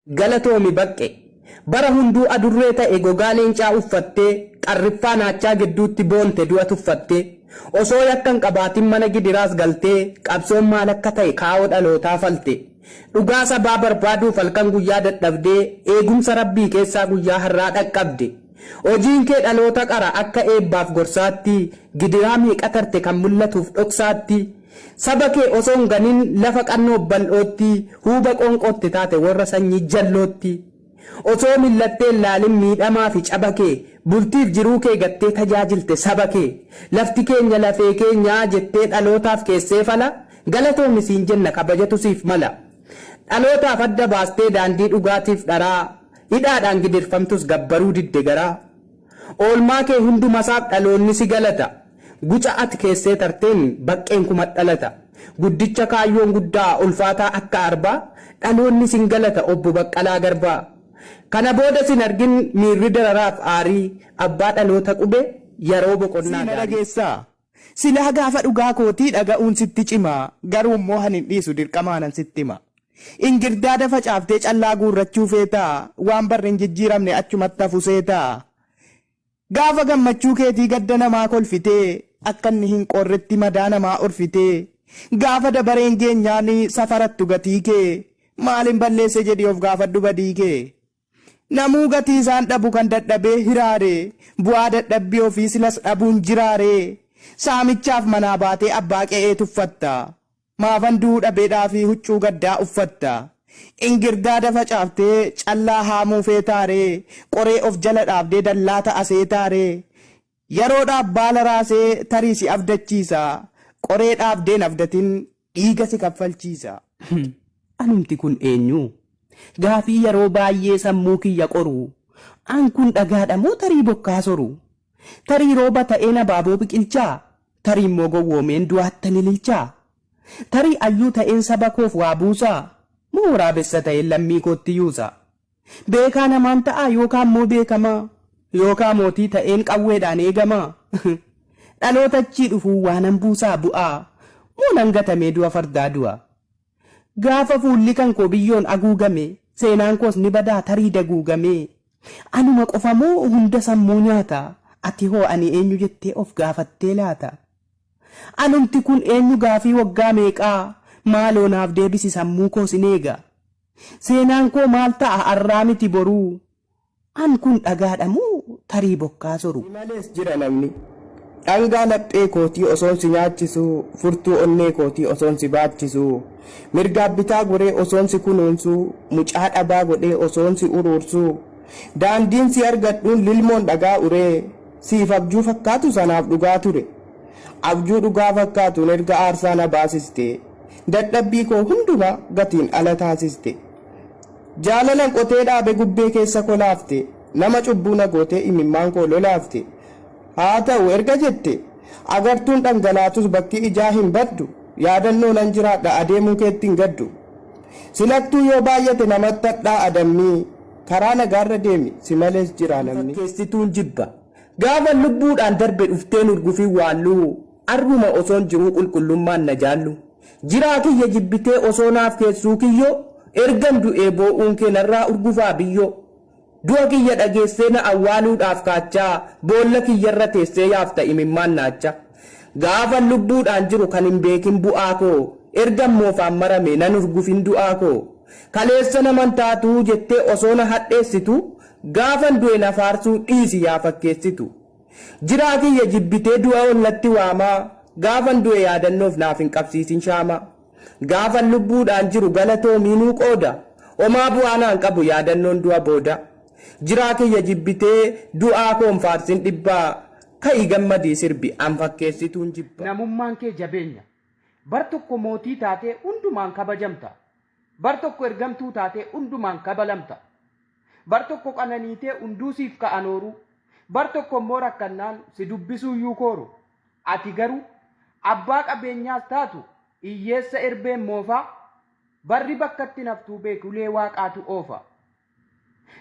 Galatoomi Baqqe. Bara hunduu adurree ta'e gogaa leencaa uffattee, qarriffaa naachaa gidduutti boonte du'a tuffattee. Osoo yakka hin qabaatin mana gidiraas galtee, qabsoon maal akka ta'e kaawoo dhalootaa falte. Dhugaa sabaa barbaaduuf halkan guyyaa dadhabdee, eegumsa Rabbii keessaa guyyaa har'aa dhaqqabde. Hojiin kee dhaloota qara akka eebbaaf gorsaatti, gidiraa meeqa tarte kan mul'atuuf dhoksaatti. Saba kee osoo hin ganin lafa qannoof bal'ootti, huuba qoonqootti taate warra sanyii jallootti. Osoo millattee hin laalin miidhamaa fi caba kee, bultiif jiruu kee gattee tajaajilte saba kee. Lafti keenya lafee keenyaa jettee dhalootaaf keessee fala, galatoomi siin jenna kabajatu siif mala. Dhalootaaf adda baastee daandii dhugaatiif dharaa, hidhaadhaan gidirfamtus gabbaruu didde garaa. Oolmaa kee hundumasaaf dhaloonni si galata. Guca ati keessee tarteen baqqeen kuma dhalata. Guddicha kaayyoon guddaa ulfaataa akka arbaa, dhaloonni sin galata Obbo Baqqalaa Garbaa. Kana booda sin argin miirri dararaaf aarii, abbaa dhaloota qubee yaroo boqonnaa Sii na gaarii. dhageessaa? Silaa gaafa dhugaa kootii dhaga'uun sitti cima, garuu immoo han hin dhiisu dirqamaanan sitti hima. Ingirdaada facaaftee callaa guurrachuu feetaa, waan barri hin jijjiiramne achumatti hafu seetaa? Gaafa gammachuu keetii gadda namaa kolfitee, akka inni hin qoorretti madaa namaa orfitee, gaafa dabareen geenyaan safarattu gatii kee, maalin balleesse jedhii of gaafadhu badii kee. Namuu gatii isaan dhabu kan dadhabee hiraare, bu'aa dadhabbii ofii silas dhabuun jiraaree? Saamichaaf manaa baatee abbaa qe'ee tuffatta, maafan du'uu dhabeedhaafi huccuu gaddaa uffatta? Ingirdaada facaaftee callaa haamuu feetaaree, qoree of jala dhaabdee dallaa ta'a seetaaree? Yaroodhaaf baala raasee tarii si abdachiisa, qoree dhaabdee hin abdatin dhiiga si kaffalchiisa. Anumti kun eenyu? Gaafii yaroo baayyee sammuu kiyya qoru. An kun dhagaadha moo tarii bokkaa soru? Tarii rooba ta'een abaaboo biqilchaa? Tarii immoo gowwoomeen du'aattan ililchaa? Tarii ayyuu ta'een saba koof waa buusaa? Moo waraabessa ta'een lammii kootti yuusa? Beekaa namaan ta'aa yookaa immoo beekamaa? Yookaa mootii ta'een qawweedhaan eegamaa? Dhaloota achii dhufuu waanan buusaa bu'aa? Moo nan gatamee du'a fardaa du'a? Gaafa fuulli kan koo biyyoon aguugame, seenaan koos ni badaa tarii daguugamee. Anuma qofa moo hunda sammuu nyaata? Ati hoo ani eenyu jettee of gaafattee laata? Anumti kun eenyu gaafii waggaa meeqaa? Maaloo naaf deebisi sammuu koo sin eega. Seenaan koo maal ta'a arraa miti boruu? An kun dhagaadha moo tarii bokkaa soru? Si malees jira namni. Dhangaa laphee kootii osoon si nyaachisuu, furtuu onnee kootii osoon si baachisuu, mirgaaf bitaa goree osoon si kunuunsuu, mucaa dhabaa godhee osoon si uruursuu, daandiin si argadhuun lilmoon dhagaa uree, siif abjuu fakkaatus anaaf dhugaa ture. Abjuu dhugaa fakkaatuun erga aarsaa na baasistee, dadhabbii koo hundumaa gatiin ala taasiste. Jaalalan qotee dhaabe gubbee keessa kolaafte, nama cubbuu na gootee imimmaan koo lolaafte. Haa ta'u erga jette, agartuun dhangalaatus bakki ijaa hin baddu, yaadannoo nan jiraadha adeemuu keetti hin gaddu. Silattuu yoo baay'ate namatti hadhaa'a dammi, karaa nagaarra deemi si malees jiraa namni. Fakkeessituun jibba. Gaafan lubbuudhaan darbe dhufteen hurgufin waalluu, arruma osoon jiruu qulqullummaan na jaallu. Jiraa kiyya jibbitee osoo naaf keessuu kiyyoo, ergan du'ee boo'uun kee narraa urgufaa biyyoo. Du'a kiyya dhageessee na awwaaluudhaaf kaachaa, boolla kiyyarra teessee yaafta imimmaan naacha. Gaafan lubbuudhaan jiru kan hin beekin bu'aa koo, ergan moofaan marame nan hurgufin du'aa koo. Kaleessa naman taatuu jettee osoo na hadheessitu, gaafan du'e na faarsuu dhiisi yaa fakkeessitu. Jiraa kiyya jibbitee du'a ol natti waamaa, gaafan du'e yaadannoof naaf hin qabsiisin shaamaa. Gaafan lubbuudhaan jiru galatoomiinuu qooda, homaa bu'aa naan qabu yaadannoon du'a booda. Jiraa kiyya jibbitee du'aa koon faarsin dhibbaa, ka'i gammadii sirbi an fakkeessituun jibba. Namummaan kee jabeenya. Bar tokko mootii taatee hundumaan kabajamta. Bar tokko ergamtuu taatee hundumaan kabalamta. Bar tokko qananiitee hunduu siif ka'an ooruu. Bar tokko immoo rakkannaan si dubbisuuyyuu kooru. Ati garuu abbaa qabeenyaas taatu hiyyeessa erbeen moofaa barri bakkatti hin haftuu beeki ulee waaqaatu oofa.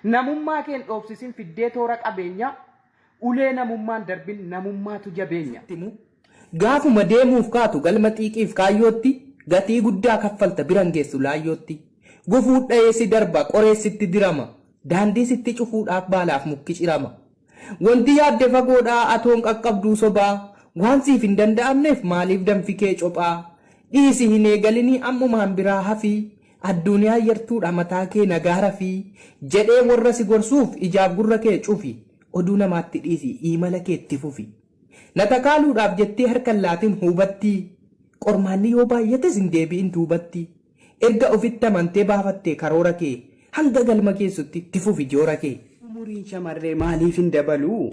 Namummaa kee hin dhoofsisin fiddee toora qabeenyaa ulee namummaan darbin namummaatu jabeenya. Gaafuma deemuuf kaatu galma xiiqiif kaayyootti gatii guddaa kaffalta biran geessu laayyootti. Gufuu dha'ee si darba, qoree sitti dirama. Daandii sitti cufuudhaaf baalaaf mukki cirama. Wanti yaadde fagoodhaa atoon qaqqabduu sobaa. Waan siif hin danda'amneef maaliif danfi kee cophaa? Dhiisi hin eegalinii ammumaan biraa hafii. Adduniyaan yartuudha mataa kee nagaa rafii. Jedhee warra si gorsuuf ijaaf gurra kee cufi. Oduu namaatti dhiisi imala kee itti fufi. Na takaaluudhaaf jettee harka hin laatin huubatti. Qormaanni yoo baay'ates hin deebi'in duubatti. Erga ofitti amantee baafattee karoora kee hanga galma geessutti itti fufi joora kee. Umuriin shamarree maaliif hin dabaluu?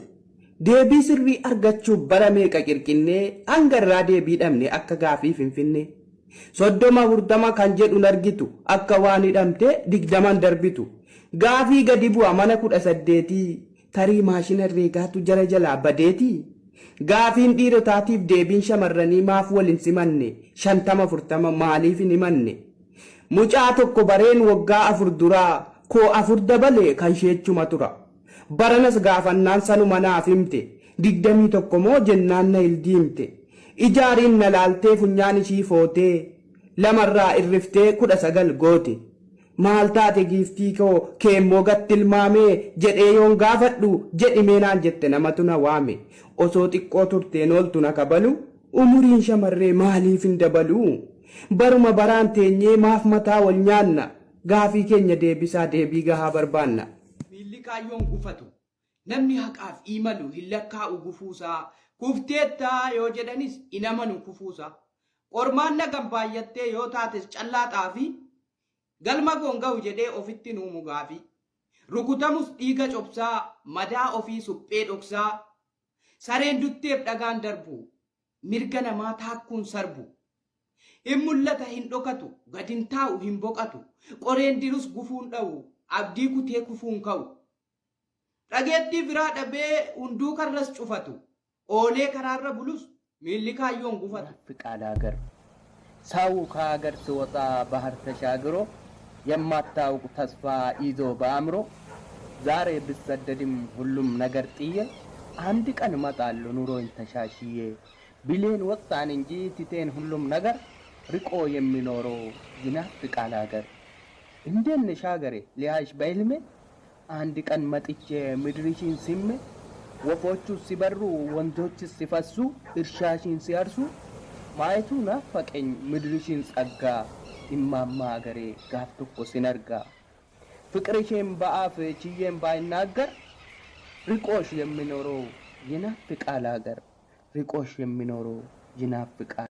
Deebii sirrii argachuuf bara meeqa qirqinnee hanga irraa deebii dhabne akka gaafii Finfinnee. 30 40 kan jedhun argitu akka waan hidhamtee 20n darbitu. Gaafii gadi bu'a mana 18tii tarii maashina herreegaatu jara jalaa badeetii? Gaafiin dhiirotaatiif deebiin shamarranii maaf wal hin simanne 50 40 maaliif hin himanne? Mucaa tokko bareen waggaa 4 dura koo 4 dabale kan isheechuma tura. Baranas gaafannaan sanuma naaf himte 21 moo jennaan na hildiimte. Ija ariin na laaltee funyaan ishii footee lamarraa irriftee 19 goote. Maal taate giiftii koo keemmoo gad tilmaamee jedhee yoon gaafadhu jedhimee naan jette namatu na waame. Osoo xiqqoo turteen ooltu na kabalu umuriin shamarree maaliif hin dabaluu? Baruma baraan teenyee maaf mataa wal nyaanna? Gaafii keenya deebisaa deebii gahaa barbaanna. Miilli kaayyoon gufatu, namni haqaaf imalu hin lakkaa'u gufuusaa. Kufteetta yoo jedhanis hin amanu kufuusaa. Qormaanni hagam baay'attee yoo taates callaa xaafii, galma koon ga'u jedhee ofitti hin uumu gaafii. Rukutamus dhiiga cobsaa, madaa ofii suphee dhoksaa. Sareen dutteef dhagaan darbu, mirga namaa taakkuun sarbu. Hin mul'ata hin dhokatu, gad hin taa'u hin boqatu. Qoreen dirus gufuun dha'u, abdii kutee kufuun ka'u. Dhageettii firaa dhabee hunduu karras cufatu. Oolee karaarra bulus miilli kaayyoon gufatu. ይናፍቃል ሀገር ሰው ከሀገር ሲወጣ ባህር ተሻግሮ የማታውቅ ተስፋ ይዞ በአእምሮ ዛሬ ብሰደድም ሁሉም ነገር ጥዬ አንድ ቀን እመጣለሁ ኑሮዬን ተሻሽዬ ብሌን ወጣን እንጂ ትቴን ሁሉም ነገር ርቆ የሚኖረው ይናፍቃል ሀገር። እንዴት ነሽ ሀገሬ ሊያይሽ በህልሜ አንድ ቀን መጥቼ ምድርሽን ስሜ ወፎቹ ሲበሩ ወንዞች ሲፈሱ እርሻሽን ሲያርሱ ማየቱ ናፈቀኝ ምድርሽን ጸጋ እማማ ሀገሬ ጋፍ tokko ሲነርጋ ፍቅርሽን በአፍ ችዬን ባይናገር ርቆሽ የሚኖረው ይናፍቃል ሀገር ርቆሽ የሚኖረው ይናፍቃል።